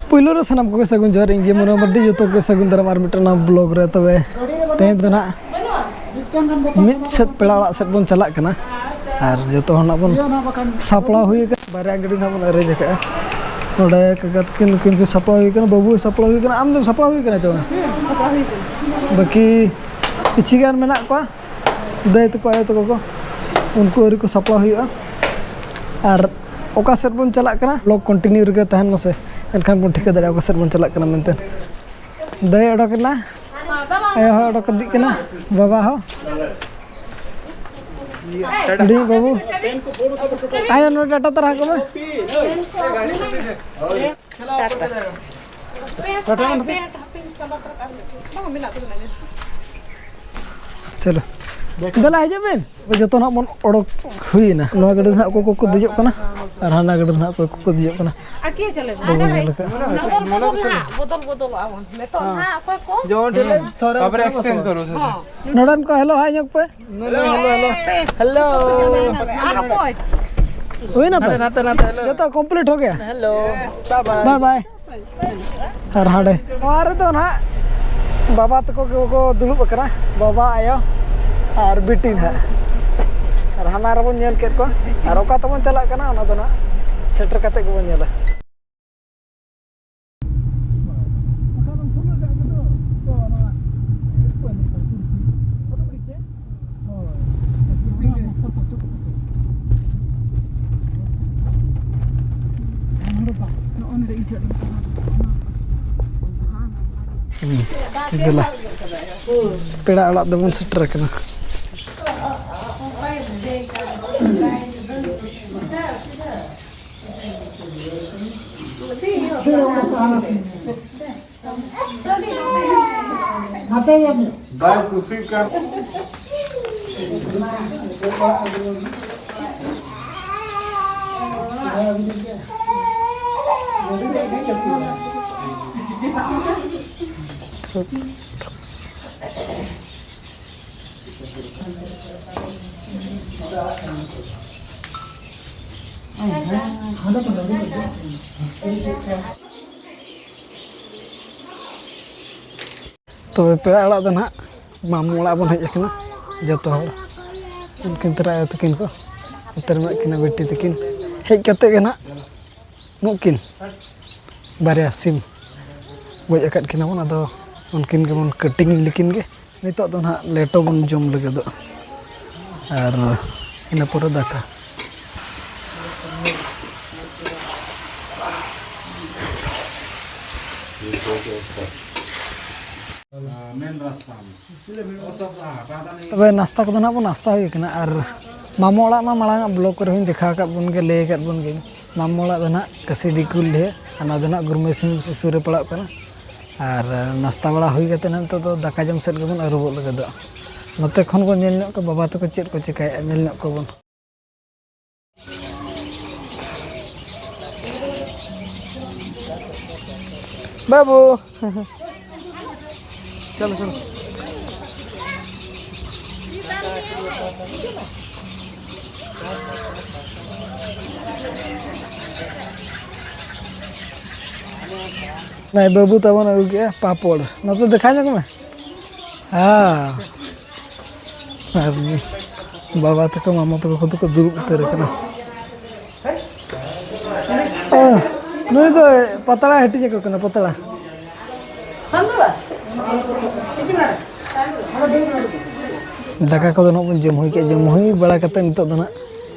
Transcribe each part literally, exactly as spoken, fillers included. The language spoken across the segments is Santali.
ᱯᱩᱭᱞᱩ ᱨᱮ ᱥᱟᱱᱟᱢ ᱠᱚᱜᱮ ᱥᱟᱹᱜᱩᱱ ᱡᱚᱦᱟᱨ, ᱤᱧ ᱜᱮ ᱢᱚᱱᱳᱦᱚᱨ ᱢᱟᱨᱰᱤ, ᱡᱚᱛᱚ ᱠᱚᱜᱮ ᱥᱟᱹᱜᱩᱱ ᱫᱟᱨᱟᱢ ᱟᱨ ᱢᱤᱫᱴᱟᱝ ᱱᱟᱣᱟ vlog ᱨᱮ᱾ ᱛᱚᱵᱮ ᱛᱮᱦᱮᱧ ᱫᱚ ᱱᱟᱦᱟᱜ ᱢᱤᱫ ᱥᱮᱫ ᱯᱮᱲᱟ ᱚᱲᱟᱜ ᱥᱮᱫ ᱵᱚᱱ ᱪᱟᱞᱟᱜ ᱠᱟᱱᱟ ᱟᱨ ᱡᱚᱛᱚ ᱦᱚᱲ ᱱᱟᱜ ᱵᱚᱱ ᱥᱟᱯᱲᱟᱣ ᱦᱩᱭ ᱟᱠᱟᱱᱟ, ᱵᱟᱨᱭᱟ ᱜᱟᱹᱰᱤ ᱱᱟᱜ ᱵᱚᱱ arrange ᱟᱠᱟᱫᱼᱟ᱾ ᱱᱚᱰᱮ ᱠᱟᱠᱟ ᱛᱟᱹᱠᱤᱱ ᱱᱩᱠᱤᱱ ᱠᱤᱱ ᱥᱟᱯᱲᱟᱣ ᱦᱩᱭ ᱟᱠᱟᱱᱟ, ᱵᱟᱹᱵᱩ ᱥᱟᱯᱲᱟᱣ ᱦᱩᱭ ᱟᱠᱟᱱᱟ, ᱪᱚᱝ ᱵᱟᱹᱠᱤ ᱠᱤᱪᱷᱤ ᱜᱟᱱ ᱢᱮᱱᱟᱜ ᱠᱚᱣᱟ, ᱫᱟᱹᱭ ᱛᱟᱠᱚ, ᱟᱭᱳ ᱛᱟᱠᱚ ᱠᱚ, ᱩᱱᱠᱩ ᱟᱹᱣᱨᱤ ᱠᱚ ᱥᱟᱯᱲᱟᱣ ᱦᱩᱭᱩᱜᱼᱟ᱾ ᱟᱨ ᱚᱠᱟ ᱥᱮᱫ ᱵᱚᱱ ᱪᱟᱞᱟᱜ ᱠᱟᱱᱟ, vlog continue ᱨᱮᱜᱮ ᱛᱟᱦᱮᱱ ᱢᱟᱥᱮ, ᱮᱱᱠᱷᱟᱱ ᱵᱚᱱ ᱴᱷᱤᱠᱟᱹ ᱫᱟᱲᱮᱭᱟᱜᱼᱟ ᱚᱠᱟ ᱥᱮᱫ ᱵᱚᱱ ᱪᱟᱞᱟᱜ ᱠᱟᱱᱟ ᱢᱮᱱᱛᱮ᱾ ᱫᱟᱹᱭ ᱚᱰᱚᱠ ᱮᱱᱟ, ᱟᱭᱳ ᱦᱚᱸ ᱚᱰᱚᱠ ᱤᱫᱤᱜ ᱠᱟᱱᱟ, ᱵᱟᱵᱟ ᱦᱚᱸ᱾ ᱦᱩᱰᱤᱧ ᱵᱟᱹᱵᱩ, ᱟᱭᱳ ᱱᱚᱰᱮ ᱴᱟᱴᱟ ᱛᱟᱨᱟ ᱠᱚᱢᱮ᱾ ᱪᱚᱞᱚ, ᱫᱮᱞᱟ ᱦᱤᱡᱩᱜ ᱵᱤᱱ᱾ ᱡᱚᱛᱚ ᱱᱟᱜ ᱵᱚᱱ ᱚᱰᱚᱠ ᱦᱩᱭᱮᱱᱟ᱾ ᱱᱚᱣᱟ ᱜᱟᱹᱰᱤ ᱨᱮ ᱱᱟᱜ ᱚᱠᱚᱭ ᱠᱚᱠᱚ ᱫᱮᱡᱚᱜ ᱠᱟᱱᱟ ᱟᱨ ᱦᱟᱱᱟ ᱜᱟᱹᱰᱤ ᱨᱮ ᱱᱟᱜ ᱚᱠᱚᱭ ᱠᱚᱠᱚ ᱫᱮᱡᱚᱜ ᱠᱟᱱᱟ, ᱵᱟᱵᱚᱱ ᱧᱮᱞ ᱟᱠᱟᱫᱼᱟ᱾ ᱵᱚᱫᱚᱞ ᱵᱚᱫᱚᱞ ᱱᱟᱜ, ᱵᱚᱫᱚᱞ ᱵᱚᱫᱚᱞᱚᱜᱼᱟ ᱵᱚᱱ᱾ ᱱᱤᱛᱚᱜ ᱱᱟᱜ ᱚᱠᱚᱭ ᱠᱚ? ᱡᱮᱢᱚᱱ ᱴᱷᱤᱠ ᱛᱟᱯᱚᱨᱮ exchange ᱠᱚᱨᱚ ᱥᱮ? ᱦᱚᱸ᱾ ᱱᱚᱰᱮᱱ ᱠᱚ hello hi ᱧᱚᱜ ᱯᱮ᱾ Hello, hello, hello. ᱟᱨ ᱚᱠᱚᱭ? ᱦᱩᱭᱱᱟ ᱛᱚ? ᱱᱟᱛᱮ, ᱱᱟᱛᱮ, ᱱᱟᱛᱮ, ᱦᱮᱞᱳ᱾ ᱡᱚᱛᱚ complete ᱦᱚ ᱜᱮᱭᱟ? Hello, bye bye᱾ Bye bye᱾ ᱟᱨ ᱦᱟᱸᱰᱮ ᱱᱚᱣᱟ ᱨᱮᱫᱚ ᱱᱟᱦᱟᱜ ᱵᱟᱵᱟ ᱛᱟᱠᱚ ᱜᱮ ᱠᱚ ᱫᱩᱲᱩᱵ ᱟᱠᱟᱱᱟ, ᱵᱟᱵᱟ, ᱟᱭᱳ ᱟᱨ ᱵᱤᱴᱤ ᱱᱟᱦᱟᱜ᱾ ᱟᱨ ᱦᱟᱱᱟ ᱨᱮᱵᱚᱱ ᱧᱮᱞ ᱠᱮᱫ ᱠᱚᱣᱟ, ᱟᱨ ᱚᱠᱟ ᱛᱮᱵᱚᱱ ᱪᱟᱞᱟᱜ ᱠᱟᱱᱟ ᱚᱱᱟ ᱫᱚ ᱱᱟᱦᱟᱜ ᱥᱮᱴᱮᱨ ᱠᱟᱛᱮ ᱜᱮᱵᱚᱱ ᱧᱮᱞᱟ᱾ ᱦᱩᱸ, ᱫᱮᱞᱟ᱾ ᱯᱮᱲᱟ ᱚᱲᱟᱜ ᱫᱚᱵᱚᱱ ᱥᱮᱴᱮᱨ ᱟᱠᱟᱱᱟ᱾ ᱵᱟᱭ ᱠᱩᱥᱤᱜ ᱠᱟᱱ᱾ ᱛᱚᱵᱮ ᱯᱮᱲᱟ ᱚᱲᱟᱜ ᱫᱚ ᱱᱟᱦᱟᱜ ᱢᱟᱢᱚ ᱚᱲᱟᱜ ᱵᱚᱱ ᱦᱮᱡ ᱟᱠᱟᱱᱟ ᱡᱚᱛᱚ ᱦᱚᱲ᱾ ᱩᱱᱠᱤᱱ ᱛᱚᱨᱟ ᱟᱭᱳ ᱛᱟᱹᱠᱤᱱ ᱠᱚ, ᱱᱚᱛᱮ ᱨᱮ ᱢᱮᱱᱟᱜ ᱠᱤᱱᱟ ᱵᱤᱴᱤ ᱛᱟᱹᱠᱤᱱ᱾ ᱦᱮᱡ ᱠᱟᱛᱮ ᱜᱮ ᱱᱟᱦᱟᱜ ᱱᱩᱠᱤᱱ ᱵᱟᱨᱭᱟ ᱥᱤᱢ ᱜᱚᱡ ᱟᱠᱟᱫ ᱠᱤᱱᱟ ᱵᱚᱱ, ᱟᱫᱚ ᱩᱱᱠᱤᱱ ᱜᱮᱵᱚᱱ ᱠᱟᱹᱴᱤᱝ ᱞᱮᱠᱤᱱ ᱜᱮ᱾ ᱱᱤᱛᱚᱜ ᱫᱚ ᱱᱟᱦᱟᱜ ᱞᱮᱴᱚ ᱵᱚᱱ ᱡᱚᱢ ᱞᱟᱹᱜᱤᱫᱚᱜ, ᱟᱨ ᱤᱱᱟᱹ ᱯᱚᱨᱮ ᱫᱟᱠᱟ᱾ ᱛᱚᱵᱮ ᱱᱟᱥᱛᱟ ᱠᱚᱫᱚ ᱱᱟᱦᱟᱜ ᱵᱚᱱ ᱱᱟᱥᱛᱟ ᱦᱩᱭ ᱠᱟᱱᱟ, ᱟᱨ ᱢᱟᱢᱚ ᱚᱲᱟᱜ ᱢᱟ ᱢᱟᱲᱟᱝ ᱟᱜ ᱵᱞᱚᱜ ᱠᱚᱨᱮ ᱦᱚᱸᱧ ᱫᱮᱠᱷᱟᱣ ᱟᱠᱟᱫ ᱵᱚᱱ ᱜᱮ, ᱞᱟᱹᱭ ᱟᱠᱟᱫ ᱵᱚᱱ ᱜᱮ᱾ ᱢᱟᱢᱚ ᱚᱲᱟᱜ ᱫᱚ ᱱᱟᱦᱟᱜ ᱠᱟᱹᱥᱤᱰᱤ ᱠᱩᱞᱰᱷᱮ, ᱚᱱᱟ ᱫᱚ ᱱᱟᱦᱟᱜ ᱜᱩᱨᱢᱮᱥᱤᱝ ᱥᱩᱨ ᱨᱮ ᱯᱟᱲᱟᱜ ᱠᱟᱱᱟ᱾ ᱟᱨ ᱱᱟᱥᱛᱟ ᱵᱟᱲᱟ ᱦᱩᱭ ᱠᱟᱛᱮ ᱱᱟᱦᱟᱜ ᱱᱤᱛᱚᱜ ᱫᱚ ᱫᱟᱠᱟ ᱡᱚᱢ ᱥᱮᱫ ᱜᱮᱵᱚᱱ ᱟᱹᱨᱩᱵᱚᱜ ᱞᱟᱹᱜᱤᱫᱚᱜ᱾ ᱱᱚᱛᱮ ᱠᱷᱚᱱ ᱵᱚᱱ ᱧᱮᱞ ᱧᱚᱜ ᱠᱚᱣᱟ ᱵᱟᱵᱟ ᱛᱟᱠᱚ ᱪᱮᱫ ᱠᱚ ᱪᱮᱠᱟᱭᱮᱫᱼᱟ, ᱧᱮᱞ ᱧᱚᱜ ᱠᱚᱣᱟ ᱵᱚᱱ᱾ ᱵᱟᱹᱵᱩ᱾ ᱪᱚᱞᱚ, ᱪᱚᱞᱚ᱾ ᱱᱟᱭ ᱵᱟᱹᱵᱩ ᱛᱟᱵᱚᱱ ᱟᱹᱜᱩ ᱠᱮᱜᱼᱟ ᱯᱟᱯᱚᱲ᱾ ᱱᱚᱛᱮ ᱫᱮᱠᱷᱟ ᱧᱚᱜ ᱢᱮ᱾ ᱦᱮᱸ᱾ ᱟᱨ ᱵᱟᱵᱟ ᱛᱟᱠᱚ, ᱢᱟᱢᱚ ᱛᱟᱠᱚ ᱠᱚᱫᱚ ᱠᱚ ᱫᱩᱲᱩᱵ ᱩᱛᱟᱹᱨ ᱟᱠᱟᱱᱟ᱾ ᱚ, ᱱᱩᱭ ᱫᱚ ᱯᱟᱛᱲᱟ ᱦᱟᱹᱴᱤᱧ ᱟᱠᱚ ᱠᱟᱱᱟ, ᱯᱟᱛᱲᱟ᱾ ᱫᱟᱠᱟ ᱠᱚᱫᱚ ᱱᱟᱜ ᱵᱚᱱ ᱡᱚᱢ ᱦᱩᱭ ᱠᱮᱫ, ᱡᱚᱢ ᱦᱩᱭ ᱵᱟᱲᱟ ᱠᱟᱛᱮ ᱱᱤᱛᱚᱜ ᱫᱚ ᱱᱟᱜ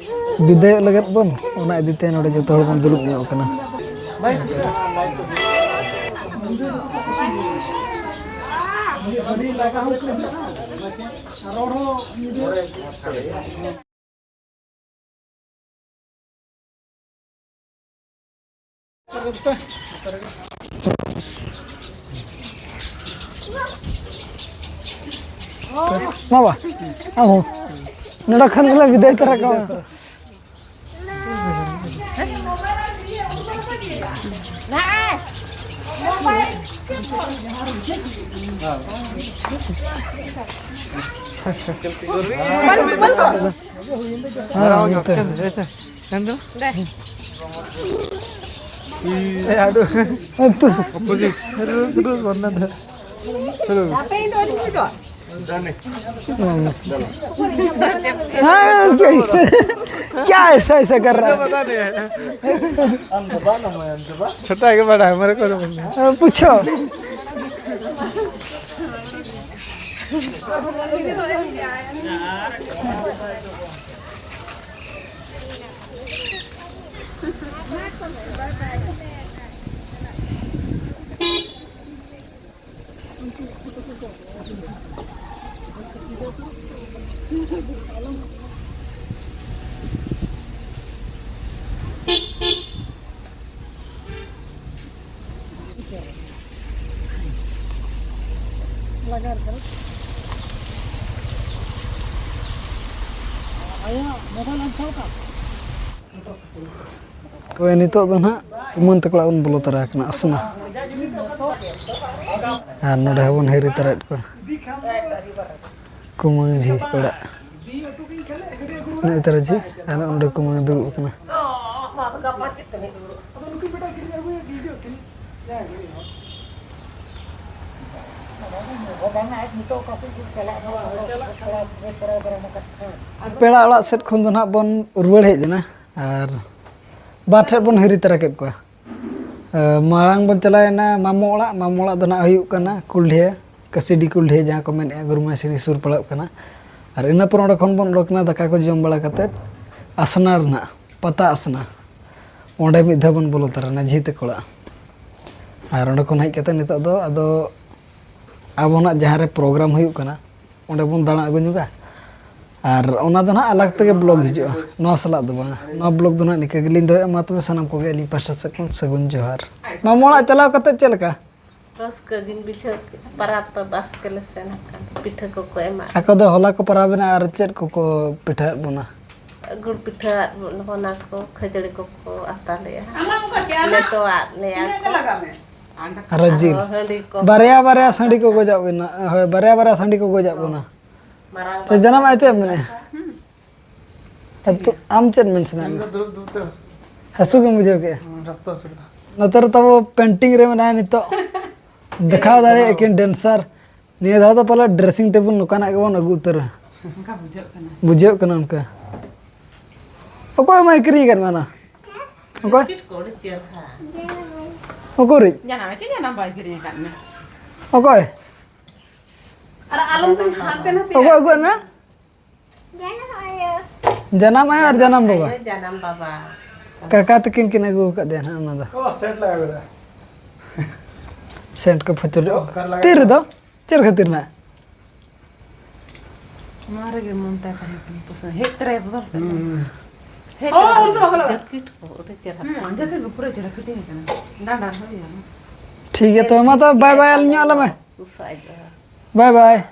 ᱵᱤᱫᱟᱹᱭᱚᱜ ᱞᱟᱹᱜᱤᱫ ᱵᱚᱱ, ᱚᱱᱟ ᱤᱫᱤ ᱛᱮ ᱱᱚᱰᱮ ᱡᱚᱛᱚ ᱦᱚᱲ ᱵᱚᱱ ᱫᱩᱲᱩᱵ ᱧᱚᱜ ᱟᱠᱟᱱᱟ᱾ ᱢᱟ ᱵᱟ, ᱟᱢ ᱦᱚᱸ᱾ ᱱᱚᱰᱮ ᱠᱷᱚᱱ ᱜᱮᱞᱮ ᱵᱤᱫᱟᱹᱭ ᱛᱚᱨᱟ ᱠᱚᱣᱟ᱾ ᱦᱮᱸ, ᱱᱚᱛᱮ᱾ ᱦᱮᱸ, ᱫᱚ᱾ ᱮ, ᱟᱹᱰᱩ᱾ ᱮ, ᱛᱩ᱾ Opposite. ᱨᱩᱥ, ᱨᱩᱥ, ᱵᱚᱱᱫᱚ ᱫᱚ᱾ हाँ, क्या, क्या ऐसा, ऐसा कर रहा है? छोटा है कि बड़ा है, मेरे को तो बोलना है। हाँ, पूछो। ᱛᱚᱵᱮ ᱱᱤᱛᱚᱜ ᱫᱚ ᱱᱟᱦᱟᱜ ᱠᱩᱢᱟᱹᱝ ᱛᱟᱠᱚ ᱚᱲᱟᱜ ᱵᱚᱱ ᱵᱚᱞᱚ ᱛᱚᱨᱟ ᱟᱠᱟᱱᱟ, ᱟᱥᱱᱟ᱾ ᱟᱨ ᱱᱚᱰᱮ ᱦᱚᱸᱵᱚᱱ ᱦᱤᱨᱤ ᱛᱚᱨᱟᱭᱮᱫ ᱠᱚᱣᱟ᱾ ᱠᱩᱢᱟᱹᱝ ᱡᱷᱤ ᱚᱲᱟᱜ᱾ ᱱᱩᱭ ᱛᱟᱨᱟ ᱡᱷᱤ ᱟᱨ ᱚᱸᱰᱮ ᱠᱩᱢᱟᱹᱝ ᱮ ᱫᱩᱲᱩᱵ ᱟᱠᱟᱱᱟ᱾ ᱯᱮᱲᱟ ᱚᱲᱟᱜ ᱥᱮᱫ ᱠᱷᱚᱱ ᱫᱚ ᱱᱟᱦᱟᱜ ᱵᱚᱱ ᱨᱩᱣᱟᱹᱲ ᱦᱮᱡ ᱮᱱᱟ ᱟᱨ ᱵᱟᱨ ᱴᱷᱮᱱ ᱵᱚᱱ ᱦᱤᱨᱤ ᱛᱟᱨᱟ ᱠᱮᱫ ᱠᱚᱣᱟ᱾ ᱮ, ᱢᱟᱲᱟᱝ ᱵᱚᱱ ᱪᱟᱞᱟᱣᱮᱱᱟ ᱢᱟᱢᱚ ᱚᱲᱟᱜ᱾ ᱢᱟᱢᱚ ᱚᱲᱟᱜ ᱫᱚ ᱱᱟᱦᱟᱜ ᱦᱩᱭᱩᱜ ᱠᱟᱱᱟ ᱠᱩᱞᱰᱷᱤᱭᱟᱹ, ᱠᱟᱹᱥᱤᱰᱤ ᱠᱩᱞᱰᱷᱤᱭᱟᱹ, ᱡᱟᱦᱟᱸ ᱠᱚ ᱢᱮᱱᱮᱫᱼᱟ ᱜᱩᱨᱩᱢᱟᱭ ᱥᱤᱬᱤ ᱥᱩᱨ ᱯᱟᱲᱟᱜ ᱠᱟᱱᱟ᱾ ᱟᱨ ᱤᱱᱟᱹ ᱯᱚᱨ ᱚᱸᱰᱮ ᱠᱷᱚᱱ ᱵᱚᱱ ᱚᱰᱚᱠ ᱮᱱᱟ, ᱫᱟᱠᱟ ᱠᱚ ᱡᱚᱢ ᱵᱟᱲᱟ ᱠᱟᱛᱮᱫ ᱟᱥᱱᱟ ᱨᱮᱱᱟᱜ, ᱯᱟᱛᱟ ᱟᱥᱱᱟ, ᱚᱸᱰᱮ ᱢᱤᱫ ᱫᱷᱟᱣ ᱵᱚᱱ ᱵᱚᱞᱚ ᱛᱟᱨᱟᱭᱮᱱᱟ ᱡᱷᱤ ᱛᱟᱠᱚ ᱚᱲᱟᱜ᱾ ᱟᱨ ᱚᱸᱰᱮ ᱠᱷᱚᱱ ᱦᱮᱡ ᱠᱟᱛᱮᱫ ᱱᱤᱛᱚᱜ ᱫᱚ ᱟᱫᱚ ᱟᱵᱚᱱᱟᱜ ᱡᱟᱦᱟᱸ ᱨᱮ ᱯᱨᱳᱜᱨᱟᱢ ᱦᱩᱭᱩᱜ ᱠᱟᱱᱟ, ᱚᱸᱰᱮ ᱵᱚᱱ ᱫᱟᱬᱟ ᱟᱹᱜᱩ ᱧᱚᱜᱟ᱾ ᱟᱨ ᱚᱱᱟ ᱫᱚ ᱱᱟᱦᱟᱜ ᱟᱞᱟᱜᱽ ᱛᱮᱜᱮ ᱵᱞᱚᱜ ᱦᱤᱡᱩᱜᱼᱟ, ᱱᱚᱣᱟ ᱥᱟᱞᱟᱜ ᱫᱚ ᱵᱟᱝᱟ᱾ ᱱᱚᱣᱟ ᱵᱞᱚᱜ ᱫᱚ ᱱᱟᱦᱟᱜ ᱱᱤᱝᱠᱟᱹ ᱜᱮᱞᱤᱧ ᱫᱚᱦᱚᱭᱟ᱾ ᱢᱟ ᱛᱚᱵᱮ ᱥᱟᱱᱟᱢ ᱠᱚᱜᱮ ᱟᱹᱞᱤᱧ ᱯᱟᱥᱴᱟ ᱥᱮᱫ ᱠᱷᱚᱱ ᱥᱟᱹᱜᱩᱱ ᱡᱚᱦᱟᱨ᱾ ᱢᱟᱢᱚ ᱚᱲᱟᱜ ᱪᱟᱞᱟᱣ ᱠᱟᱛᱮᱫ ᱪᱮᱫ ᱞᱮᱠᱟ? ᱨᱟᱹᱥᱠᱟᱹ ᱜᱤᱧ ᱵᱩᱡᱷᱟᱹᱣ ᱠᱮᱫᱟ᱾ ᱯᱟᱨᱟᱵᱽ ᱫᱚ ᱵᱟᱥᱠᱮ ᱞᱮ ᱥᱮᱱ ᱟᱠᱟᱱ᱾ ᱯᱤᱴᱷᱟᱹ ᱠᱚᱠᱚ ᱮᱢᱟᱜ ᱟᱠᱚ ᱫᱚ ᱦᱚᱞᱟ ᱠᱚ ᱯᱟᱨᱟᱵᱽ ᱮᱱᱟ ᱟᱨ ᱪᱮᱫ ᱠᱚᱠᱚ ᱯᱤᱴᱷᱟᱹ ᱟᱫ ᱵᱚᱱᱟ? ᱜᱩᱲ ᱯᱤᱴᱷᱟᱹ ᱟᱫ ᱵᱚᱱᱟ ᱠᱚ, ᱠᱷᱟᱹᱡᱟᱹᱲᱤ ᱠᱚᱠᱚ ᱟᱛᱟ ᱞᱮᱜᱼᱟ᱾ ᱞᱮᱴᱚ ᱟᱫ ᱞᱮᱭᱟ ᱠᱚ᱾ ᱟᱨᱚ ᱡᱤᱞ᱾ ᱟᱨᱦᱚᱸ ᱦᱟᱺᱰᱤ ᱠᱚ᱾ ᱵᱟᱨᱭᱟ ᱵᱟᱨᱭᱟ ᱥᱟᱺᱰᱤ ᱠᱚ ᱜᱚᱡᱟᱜ ᱵᱮᱱᱟ᱾ ᱦᱳᱭ, ᱵᱟᱨᱭᱟ ᱵᱟᱨᱭᱟ ᱥᱟᱺᱰᱤ ᱠᱚ ᱜᱚᱡᱟᱜ ᱵᱚᱱᱟ᱾ ᱢᱟᱨᱟᱝ ᱛᱚ ᱡᱟᱱᱟᱢ ᱟᱭ ᱪᱮᱫ ᱮᱢ ᱢᱮᱱᱮᱫᱼᱟ? ᱦᱮᱸ, ᱛᱚ ᱟᱢ ᱪᱮᱫ ᱢᱮᱱ ᱥᱟᱱᱟᱭᱮᱫ ᱤᱧ ᱫᱚ ᱢᱮᱭᱟ? ᱫᱩᱲᱩᱵ ᱫᱩᱲᱩᱵ ᱛᱮ ᱦᱟᱹᱥᱩ ᱜᱮᱢ ᱵᱩᱡᱷᱟᱹᱣ ᱠᱮᱫᱼᱟ? ᱦᱩᱸ, ᱨᱚᱠᱛᱚ ᱦᱟᱹᱥᱩ ᱠᱟᱱᱟ᱾ ᱱᱚᱛᱮ ᱨᱮ ᱛᱟᱵᱚ ᱯᱮᱱᱴᱤᱝ ᱨᱮ ᱢᱮᱱᱟᱭᱟ ᱱᱤᱛᱚᱜ᱾ ᱫᱮᱠᱷᱟᱣ ᱫᱟᱲᱮᱭᱟᱜᱼᱟ ᱠᱤᱱ ᱰᱮᱱᱥᱟᱨ᱾ ᱱᱤᱭᱟᱹ ᱫᱷᱟᱣ ᱫᱚ ᱯᱟᱞᱮ ᱰᱨᱮᱥᱤᱝ ᱴᱮᱵᱤᱞ ᱱᱚᱝᱠᱟᱱᱟᱜ ᱜᱮᱵᱚᱱ ᱟᱹᱜᱩ ᱩᱛᱟᱹᱨᱟ᱾ ᱚᱱᱠᱟ ᱵᱩᱡᱷᱟᱹᱜ ᱠᱟᱱᱟ᱾ ᱵᱩᱡᱷᱟᱹᱜ ᱠᱟᱱᱟ ᱚᱱᱠᱟ᱾ ᱚᱠᱚᱭ ᱮᱢᱟᱭ ᱠᱤᱨᱤᱧ ᱟᱠᱟᱫ ᱢᱮ ᱚᱱᱟ? ᱚᱠᱚᱭ? ᱪᱮᱫ ᱠᱚ ᱟᱹᱰᱤ ᱪᱮᱦᱨᱟ᱾ ᱚᱠᱚᱭ? ᱡᱟᱱᱟᱢ ᱪᱮᱫ ᱡᱟᱱᱟᱢ ᱵᱟᱭ ᱠᱤᱨᱤᱧ ᱟᱠᱟᱫ ᱢᱮ? ᱚᱠᱚᱭ? ᱟᱨ ᱟᱞᱚᱢ ᱫᱚ ᱦᱟᱱᱛᱮ ᱱᱟᱛᱮ᱾ ᱚᱠᱚᱭ ᱟᱹᱜᱩ ᱟᱫ ᱢᱮ? ᱡᱟᱱᱟᱢ ᱟᱭᱳ ᱟᱨ ᱡᱟᱱᱟᱢ ᱵᱟᱵᱟ᱾ ᱟᱭᱳ ᱡᱟᱱᱟᱢ ᱵᱟᱵᱟ᱾ ᱠᱟᱠᱟ ᱛᱟᱹᱠᱤᱱ ᱠᱤᱱ ᱟᱹᱜᱩ ᱟᱠᱟᱫᱮᱭᱟ ᱱᱟᱦᱟᱜ ᱚᱱᱟ ᱫᱚ᱾ ᱚ, ᱥᱮᱴ ᱞᱟᱜᱟᱣ ᱠᱮᱫᱟ᱾ ᱥᱮᱱᱴ ᱠᱚ ᱯᱷᱚᱪᱚᱨ ᱚ, ᱠᱟᱨ ᱞᱟᱜᱟᱣ ᱛᱤ ᱨᱮᱫᱚ? ᱪᱮᱫ ᱠᱷᱟᱹᱛᱤᱨ ᱱᱟᱜ? ᱱᱚᱣᱟ ᱨᱮᱜᱮ ᱢᱚᱱ ᱛᱟᱭ ᱛᱟᱦᱮᱸ ᱠᱟᱱᱟ ᱯᱚᱥᱚᱸᱫ᱾ ᱦᱮᱡ ᱛᱚᱨᱟᱭ ᱵᱚᱫᱚᱞ ᱠᱮᱫ ᱫᱚ᱾ ᱦᱩᱸ᱾ ᱦᱮᱡ ᱚ, ᱛᱚᱨᱟᱭ ᱩᱱ ᱫᱚ ᱵᱚᱫᱚᱞ ᱵᱟᱠᱚ ᱞᱟᱜᱟᱣ᱾ ᱡᱟᱹᱠᱤᱴ ᱠᱚ ᱟᱹᱰᱤ ᱪᱮᱦᱨᱟ᱾ ᱦᱩᱸ, ᱡᱟᱹᱠᱤᱴ ᱠᱚ ᱯᱩᱨᱟᱹ ᱪᱮᱦᱨᱟ ᱯᱷᱤᱴᱤᱝ ᱟᱠᱟᱱᱟ᱾ ᱰᱟᱸᱰᱟ ᱦᱚᱸ ᱤᱭᱟᱹ᱾ ᱴᱷᱤᱠ ᱜᱮᱭᱟ, ᱛᱚᱵᱮ ᱢᱟ ᱛᱚᱵᱮ ᱵᱟᱭ ᱵᱟᱭ, ᱟᱹᱞᱤᱧ ᱧᱚᱜ ᱟᱞᱮ ᱢᱮ᱾ ᱩᱥᱟᱹᱫ ᱫᱚ᱾ ᱵᱟᱭ ᱵᱟᱭ᱾